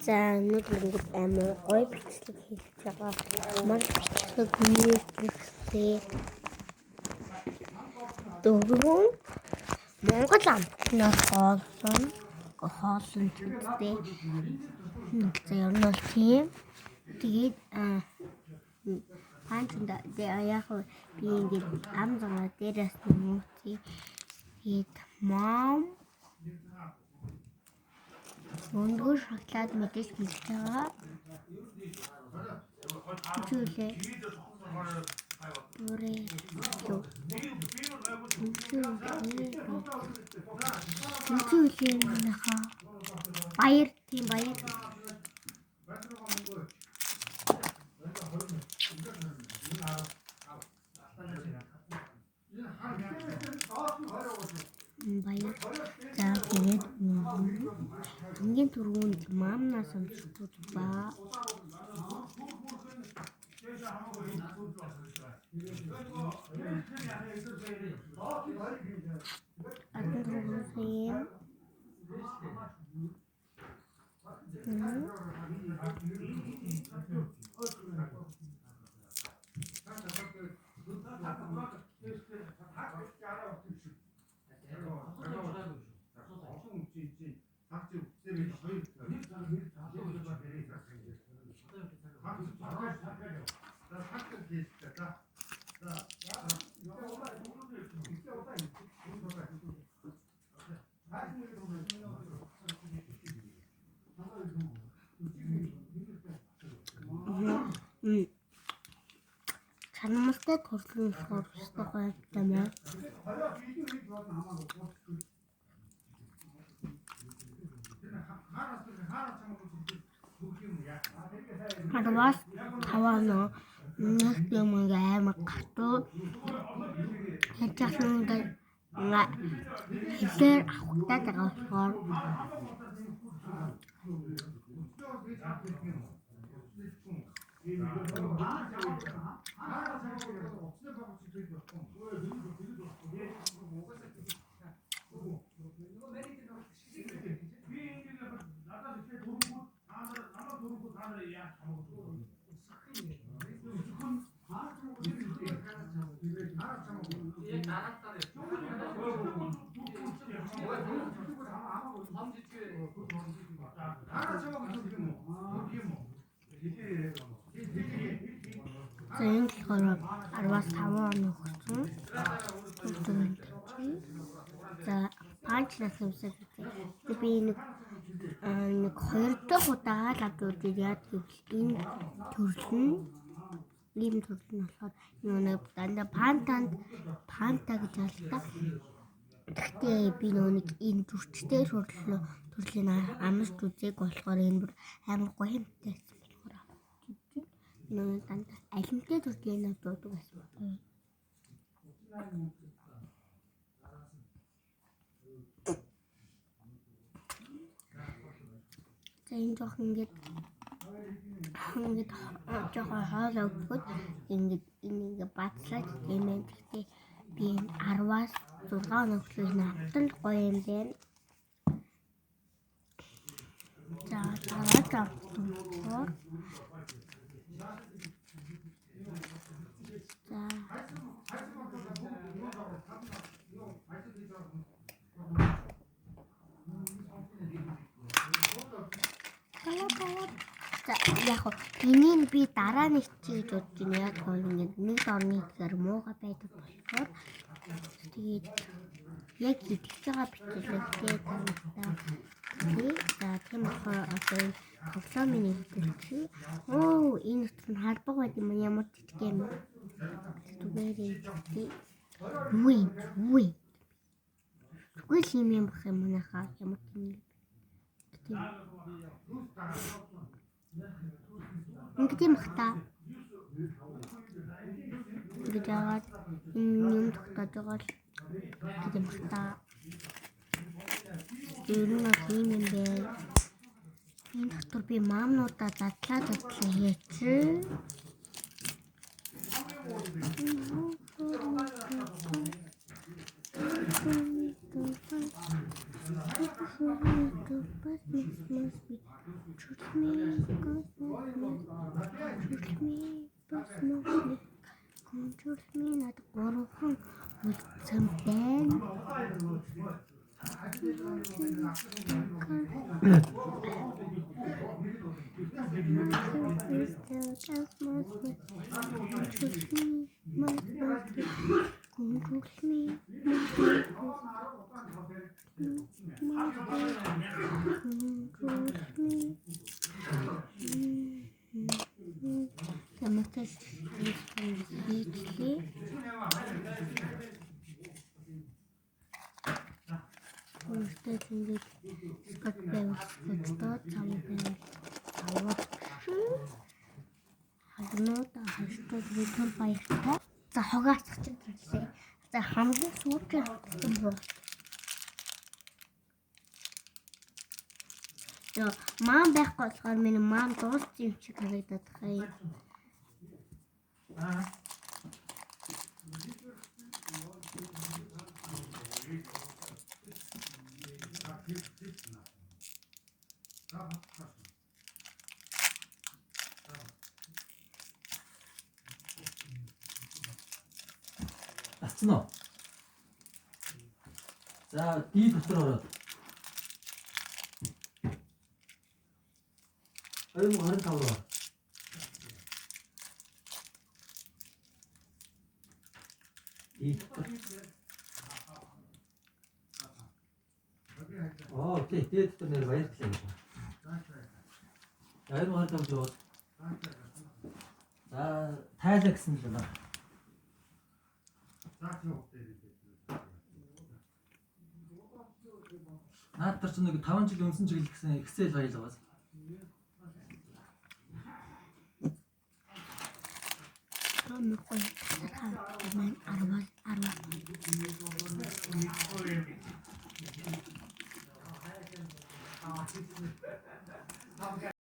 За, өнөөдөр ингээд амар гоё бичлэг хийж байгаа. Мал бичлэг нийтлэхтэй. Дөрвөн Монгол амтнаар хоолсон. Хоолсон гэдэгтэй. За, ер нь бол тийм. Тэгээд панчында яг би ингээд ам зураа дээрээс нүүцээ. Тэгээд мам өндгөр шоколад мэдээж мэдж байгаа. Зүйлээ. Бүрээ. Зүйлээ манайхаа. Баяр, тийм баяр. Баяр. За, тэгээд хамгийн түрүүнд маамнаас амжихгүй ба. 14 юм. Чанамалтай төрлийн болохоор өстой гоё юм аа. 10-аас 5 оноо нэг юм ингээ амар гатуу хячсан, ингээ хэлээр авахтаа байгаа болохоор. За, энэ болохоор 10-аас 5 оноо өгсөн. За, панчлаас юмсаг үзье. Би нэг хоёр дахь удаа л авч үзээ. Яад гэвэл энэ төрөл нь, ийм төрөл нь болохоор нэг дандаа пантанд панта гэж алта. Гэхдээ би нөгөө нэг энэ зүрчтэй төрлийн амарч үзег болохоор энэ бүр амар гоё юмтай байсан болохоор авч үзье. Нөгөө дандаа алимтай төрлийн авч үздэг байсан байхгүй юу? За, энэ жоох ингээд жоохон хоол өгөхөд ингээд энэ ингээд бацлаад юм байна. Гэхдээ би энэ 10-аас 6 оноо өглөө энэ автал гоё юм байна. За, дараагийн автал. За, за, яг хөө энийг би дараа нэг чи гэж бодож байна. Яг гол ингээд нэг дорны ихээр муухай байдаг болохоор тэгээд яг идэж байгаа бичлэгтэй таньдаа. За, тийм болохоор одоо энэ тоглоомын нэгдэлчи. Оо, энэ утга нь халбаг байд юм, ямар жижиг юм. Зүгээр идэх. Юу юм? Юу юм? Зүгээр л юм юм бах юм манайхаа, ямар тийм тийм. Ингээд юм бах та. Ингээд яагаад энэ юм тогтоож байгаа л гэдэг юм бах та. Ер нь бол ийм юм бэ. Энэ дотор би маамнуудаа задлаа задлаа хийчихээ. me, control me, control me, control me надад гурван үлдсэн байна. Control me, control me. Тэмэктэй хийчлээ. Өөртөө ингээд скот байвал скоттой, цав байвал цаваар хагнууд хаштай түр баяртай. За хогаацч төрлөө. За хамгийн сүүлийн хатсан буу. Йоо, маам байхгүй болохоор миний маам дууссан юм шиг харагдаад байгаа юм. Татсан уу? За, дий дотор ороод. 2025 руу. Ор. Дий дотор. Оо, тий, дий дотор нэр баярлалаа. 2025 руу. За, тайлаа гэсэн л байна. Наад төр чинь нэг 5 жил өнсөн чиглэл гэсэн Excel файл байгаас. Амар гоё тасархаа маань 10 10.